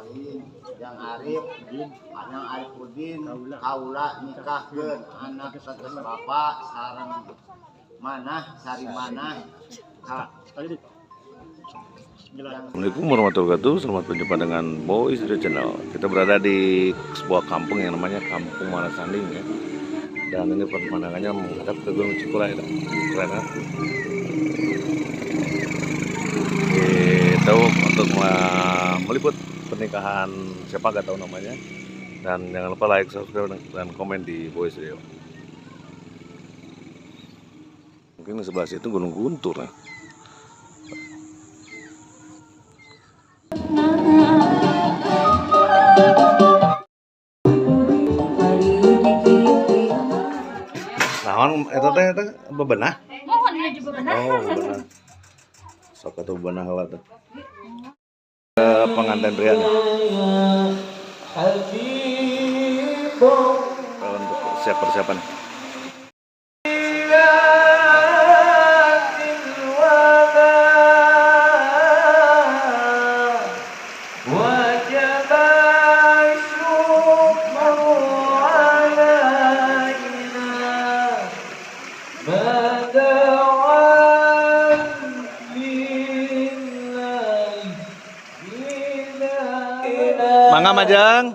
Bismillahirrahmanirrahim. Yang Arif, yang Arif Udin, kaula nikahkeun anak tetes bapak sareng manah sari manah ka. Assalamualaikum warahmatullahi wabarakatuh. Selamat berjumpa dengan Boy Studio Channel. Kita berada di sebuah kampung yang namanya Kampung Marasanding ya. Dan ini pemandangannya menghadap ke Gunung Cikuray ya. Keren kan? Itu untuk meliput pernikahan siapa gak tahu namanya. Dan jangan lupa like, subscribe, dan komen di Boy Studio. Mungkin di sebelah situ Gunung Guntur ya. Naon eta teh eta bebenah? Mohon menuju bebenah. Oh, bebenah. Sok atuh bebenah heula teh. Pengantin pria nih. Untuk siap persiapan. Mangga Majeng.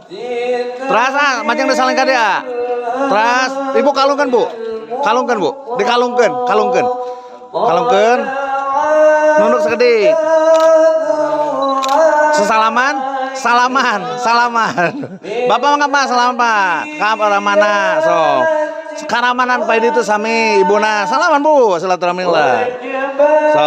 Teras ah, Majeng disalingkan dia. Teras, ibu kalungkan bu, kalungkan bu, dikalungkan, kalungkan, kalungkan. Nunduk sekedik. Sesalaman, salaman, salaman. Bapak mangga pak, salaman pak. Kap orang mana, so. Karamanan pak itu sami ibuna, salaman bu, silaturahmi lah. So.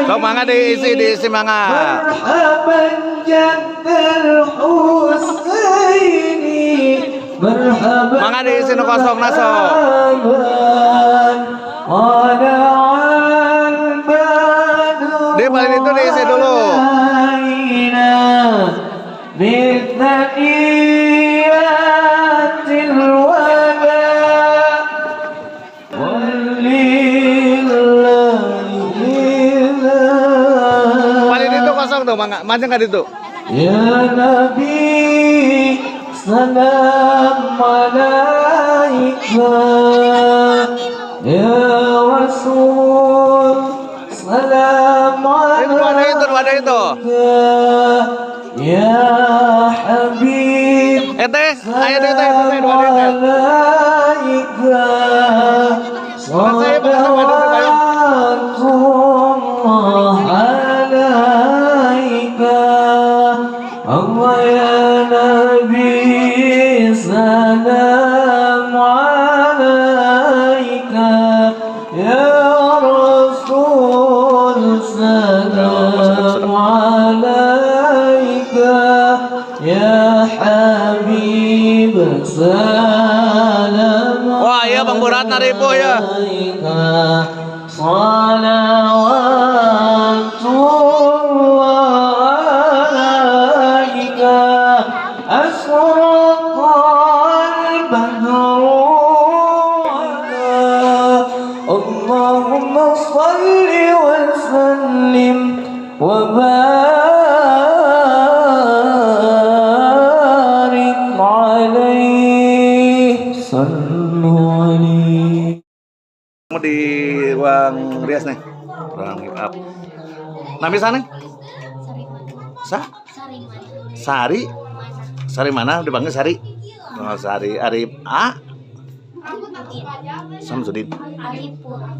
So mangga diisi, diisi mangga. Mangga diisi nu kosong naso. Dia paling itu diisi dulu. Paling itu kosong tuh, mangga. Macam kan itu. Ya Nabi, salam alaika. Ya Rasul, salam alaika. Itu ada itu. Ya Habib, teh, ayo deh teh, teh, dua deh teh. Salawatullah alaika. Allah ya Nabi, salam alaika. Ya Rasul, salam alaika. Ya Habib, salam. Wah, iya Bang Berat naripu ya. Salawatullah alaika. Asraqal badru. Allahumma salli wa sallim wa barik alaihi. Sallu alaihi. Mau di ruang rias nih, ruang make up. Nami sana? Sa? Sari? Sari mana? Dipanggil Sari. Oh, Sari Arif A. Samsudin.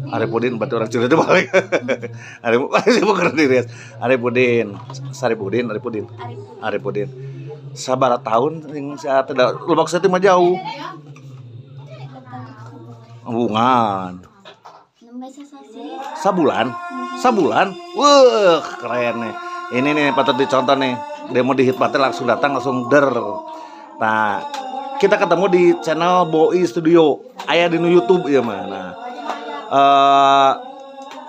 Arifudin berarti orang Cirebon itu balik. Arif bukan di rias. Arifudin, Saripudin, Arifudin. Arifudin. Sabaraha tahun yang saya tidak Lebak Seti mah jauh. Hubungan. Sabulan, sabulan, wah keren nih. Ini nih patut dicontoh nih. Demo di Hitmate langsung datang langsung der. Nah, kita ketemu di channel Boi Studio. Aya di YouTube ya mah. Nah,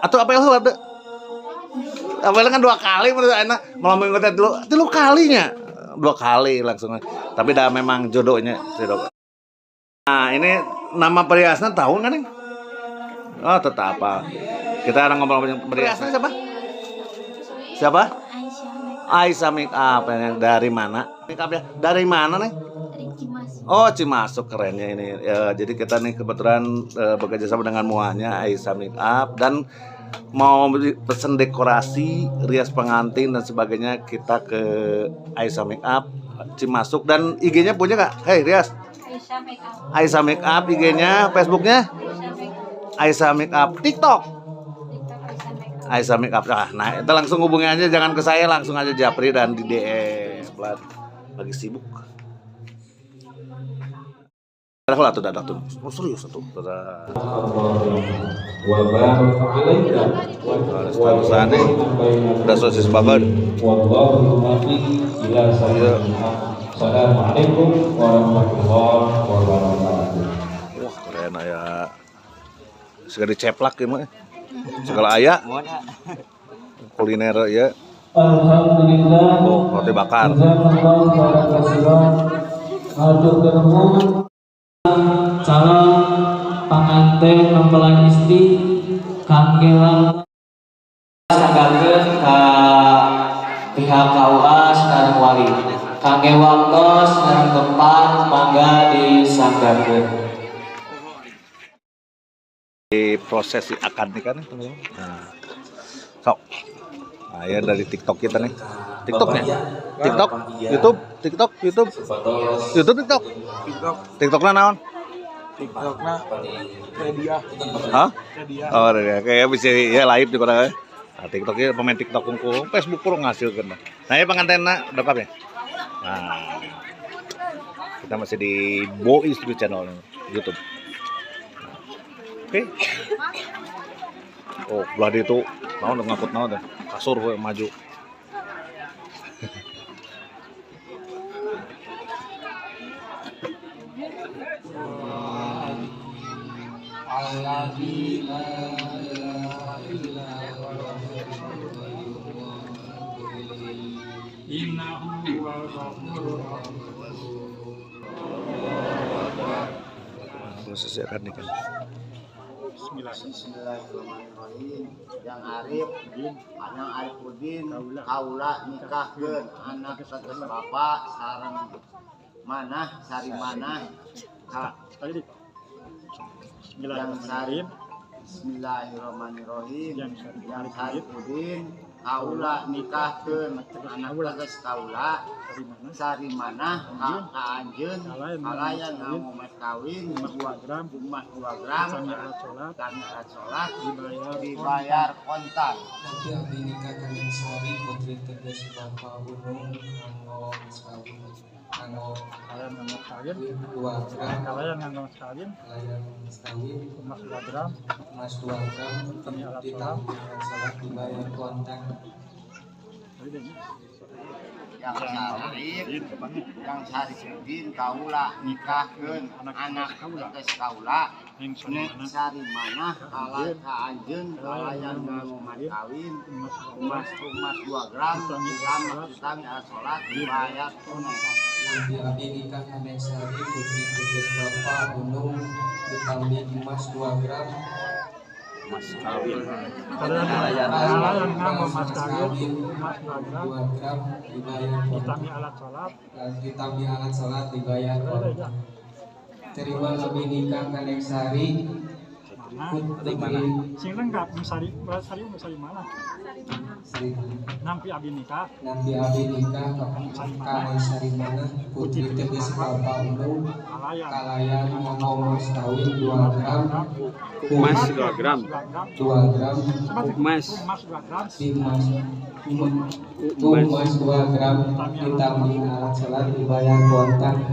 Atau apa heula teu? Apel kan 2 kali menurut anak malam minggu teh 3 kalinya. 2 kali langsung. Tapi dah memang jodohnya jodoh. Nah, ini nama periasnya tahu nggak nih? Oh, tetap apa. Kita orang ngomong-ngomong periasnya siapa? Siapa? Aisyah Make Up. Dari mana? Make up ya. Dari mana nih? Dari Cimasuk. Oh, Cimasuk, kerennya ini. Ya, jadi kita nih kebetulan bekerja sama dengan muanya Aisyah Make Up dan mau pesen dekorasi, rias pengantin dan sebagainya, kita ke Aisyah Make Up Cimasuk. Dan IG-nya punya nggak? Hey, Rias. Aisyah Make Up. Aisyah Make Up IG-nya, Facebook-nya? Aisyah Make Up. Aisyah Make Up, TikTok. TikTok Aisyah Make Up. Aisyah Make Up. Nah, itu langsung hubungi aja, jangan ke saya, langsung aja japri dan di DM. Lagi sibuk. Lah tuh dadah tuh. Oh, serius tuh. Dadah. Udah udah sosis babar. Assalamualaikum warahmatullahi wabarakatuh. Wah, keren ya. Segala diceplak ya mah. Segala aya. Kuliner ya. Alhamdulillah. Oh, roti bakar. Calon panganten mempelai istri kangge sanggakeun ka pihak KUA sareng wali. Kangge waktos sareng tempat mangga disanggakeun. Di prosesi akad nikah nih, teman-teman. Nah. Sok. Nah, ya dari TikTok kita nih. TikToknya. TikTok, YouTube, TikTok, YouTube. YouTube, TikTok. TikTokna naon? TikTokna Redia. Hah? Redia. Oh, Redia. Kayak bisa ya live di kota. Nah, TikToknya pemain TikTok kungkul, Facebook kurang ngasilkeun. Nah, ya pengantenna udah ya? Nah. Kita masih di Boi Studio Channel YouTube. Oke. Oh, belah itu naon ngangkut naon teh. Kasur we maju. Proses akad nikah. Bismillahirrahmanirrahim. Yang Arif, yang Arif Udin, kaula nikahkeun anak tetes bapak sareng manah sari manah. Yang Sarip, Bismillahirrahmanirrahim. Yang Sarip Udin, kaula nikahkeun anak tetes kaula sari manah ka anjeun kalayan nganggo mas kawin 2 gram emas 2 gram sami alat salat dibayar kontan. Nanti abdi nikah kalian Sari putri tegas bapak Gunung nganggo mas kawin nganggo Kalayan nganggo kawin 2 gram kalayan nganggo mas kawin kalayan mas kawin emas 2 gram emas 2 gram ditambah alat salat dibayar kontan. Yang Sarip, yang Sarip Udin kaula nikahkeun anak tetes kaula sari manah kala ka anjeun kalayan nganggo mas kawin emas 2 gram ditambah alat salat dibayar tunai. Nanti abdi nikah kalian Sari putri tegas bapak Gunung ditambah emas 2 gram Mas kawin. Kalayan nganggo mas kawin emas 2 gram dibayar ditambah alat salat ditambah alat salat dibayar kontan. Terima lebih nikah kalian Sari putri sing lengkap sari sari sari mana? Sari Nampi abdi nikah kalian Sari mana putri tegas bapak Gunung kalayan nganggo mas kawin 2 gram emas 2 gram 2 gram emas emas 2 gram ditambah alat salat dibayar kontan.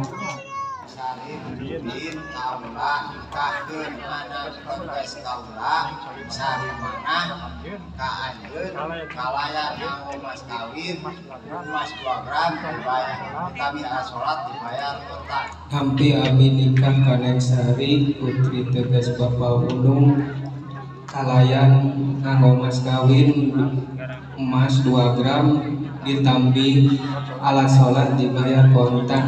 Sarip Udin kaula nikahkeun anak tetes kaula sari manah ka anjeun kalayan nganggo mas kawin emas 2 gram dibayar ditambah alat salat dibayar kontan. Hampi abdi nikah kalian Sari putri tegas bapak Gunung Kalayan nganggo mas kawin emas 2 gram ditambih alat sholat dibayar kontan.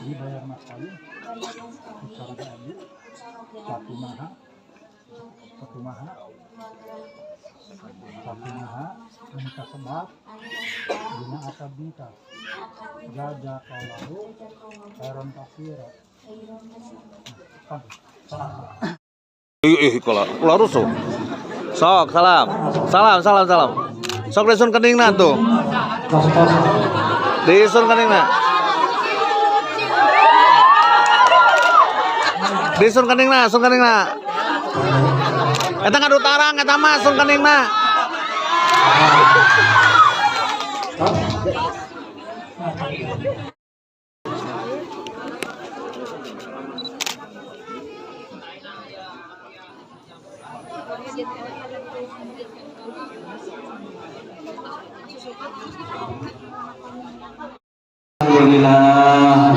Dibayar mas kawin satu maha nikah sebab dina akad nikah jazakallahu khairan katsira. Ih, kalau rusuh. Sok salam. Salam salam salam. Sok disun keningna tuh. Disun keningna. Disun keningna, sun keningna. Eta ngadu tarang eta mah sun keningna. Alhamdulillah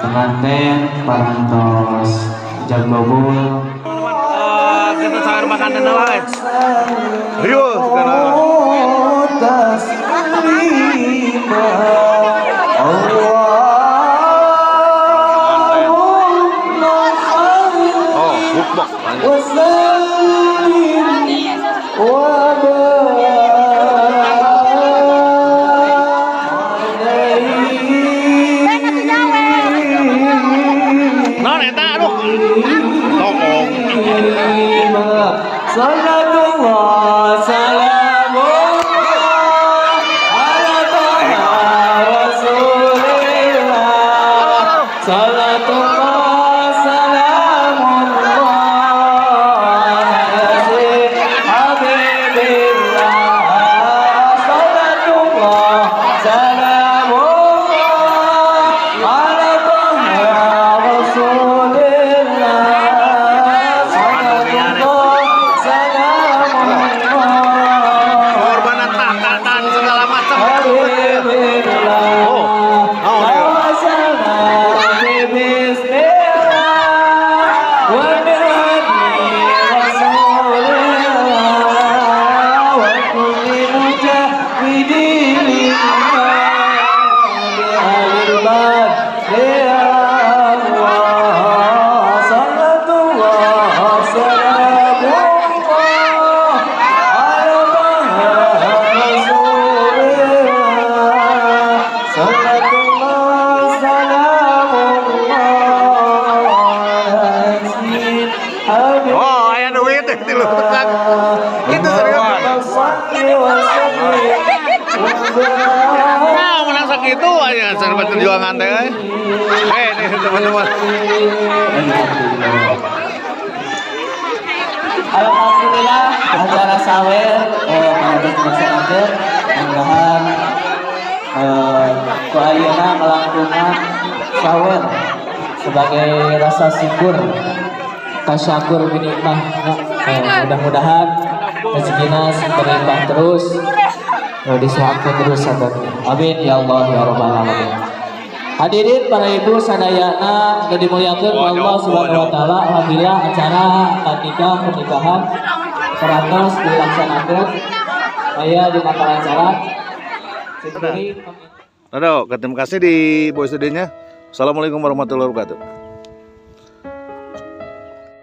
pengantin parantos jagobul. Kita sangar makan dan lain. Riuh sekarang. Oh, hukbok. Non eta aduh. Tongong. Salatullah salamullah ala taha rasulillah. Salatullah salamullah ala habibillah. Salatullah salamullah ala taha rasulillah. Korbanan tahta segala macam. Oh, oh, oh, aya duit di lu tukang. Itu serius. Nah, menang sakitu aja serba perjuangan teh. Nih teman-teman. Alhamdulillah acara sawer parantos dilaksanakeun. Mudah-mudahan ku ayeuna melangkungan sawer sebagai rasa syukur tasyakur binikmah. Mudah-mudahan rezekina berlimpah terus, disehatkan terus sadayana. Amin ya Allah ya rabbal alamin. Hadirin para ibu sadayana nu dimuliakeun ku Allah Subhanahu wa taala, alhamdulillah acara akad nikah pernikahan parantos dilaksanakeun aya dina acara. Aduh, terima kasih di Boy Studio-nya. Assalamualaikum warahmatullahi wabarakatuh.